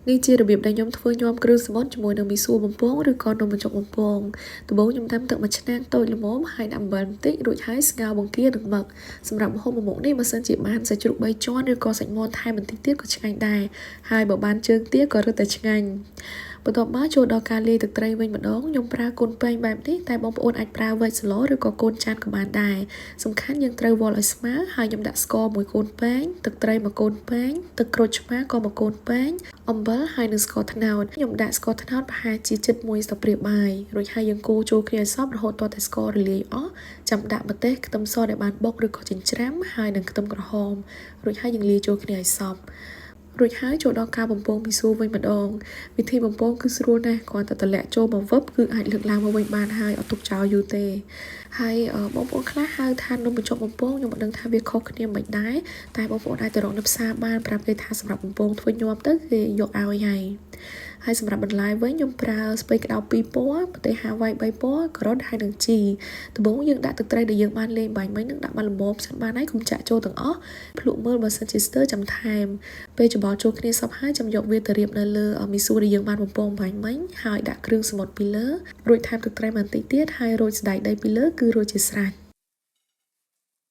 នេះជារបៀបដែលខ្ញុំធ្វើញាំគ្រឿងសមុទ្រជាមួយនឹងមីសួរបំពងឬក៏នំបញ្ចុកបំពងដំបូងខ្ញុំដាំទឹកមួយឆ្នាំងតូចល្មមហើយដាក់អំបិលបន្តិចរួចហើយស្ងោរបង្គានិងមឹកសម្រាប់ម្ហូបមួយមុខនេះបើសិនជាបានសាច់ជ្រូក3ជាន់ឬក៏សាច់មាន់ថែមបន្តិចទៀតក៏ឆ្ងាញ់ដែរហើយបើបានជើងទាក៏រឹតតែឆ្ងាញ់បន្ទាប់មកចូលដល់ការលាយទឹកត្រីវិញម្ដងខ្ញុំប្រើកូនពែងបែបនេះតែបងប្អូនអាចប្រើវែកសម្លឬក៏កូនចានក៏បានដែរសំខាន់យើងត្រូវវល់ឲ្យស្មើហើយខ្ញុំដាក់ស្ករមួយកូនពែងទឹកត្រីមួយកូនពែងទឹកក្រូចឆ្មាក៏មួយកូនពែងអំបិលហើយនិងស្ករត្នោតខ្ញុំដាក់ស្ករត្នោតប្រហែលជាជិត1ស្លាបព្រាបាយរួចហើយយើងកូរចូលគ្នាឲ្យសព្វរហូតទាល់តែស្កររលាយអស់ចាំដាក់ម្ទេសខ្ទឹមសដែលបានបុកឬក៏ចិញ្ច្រាំហើយនិងខ្ទឹមក្រហមរួចហើយយើងលាយចូលគ្នាឲ្យសព្វរួចហើយចូលដល់ការបំពងមីសួរវិញម្ដងវិធីបំពងគឺស្រួលណាស់គ្រាន់តែតម្លាក់ចូលមកវឹបគឺអាចលើកឡើងមកវិញបានហើយអត់ទុកចោលយូរទេហើយបងប្អូនខ្លះហៅថានំបញ្ចុកបំពងខ្ញុំមិនដឹងថាវាខុសគ្នាមិនដែរតែបងប្អូនអាចទៅរកនៅផ្សារបានប្រាប់គេថាសម្រាប់បំពងធ្វើញាំទៅគេយកឲ្យហើយហើយសម្រាប់បន្លែវិញខ្ញុំប្រើស្ពៃក្តោប2ពណ៌ម្ទេសហាវ៉ៃ3ពណ៌ការ៉ុតហើយនិងជីដំបូងយើងដាក់ទឹកត្រីដែលយើងបានលាយបាញ់មិញនឹងដាក់មកល្មមសិនបានហើយកុំចាក់ចូលទាំងអស់ភ្លក់មើលបើសិនជាស្ទើចាំថែមពេលច្របល់ចូលគ្នាសព្វហើយចាំយកវាទៅរៀបនៅលើមីស៊ូដែលយើងបានបំពងបាញ់មិញហើយដាក់គ្រឿងសមុទ្រពីលើរួចថែមទឹកត្រីបន្តិចទៀតហើយរោយសណ្តែកដីពីលើគឺរួចជាស្រេច។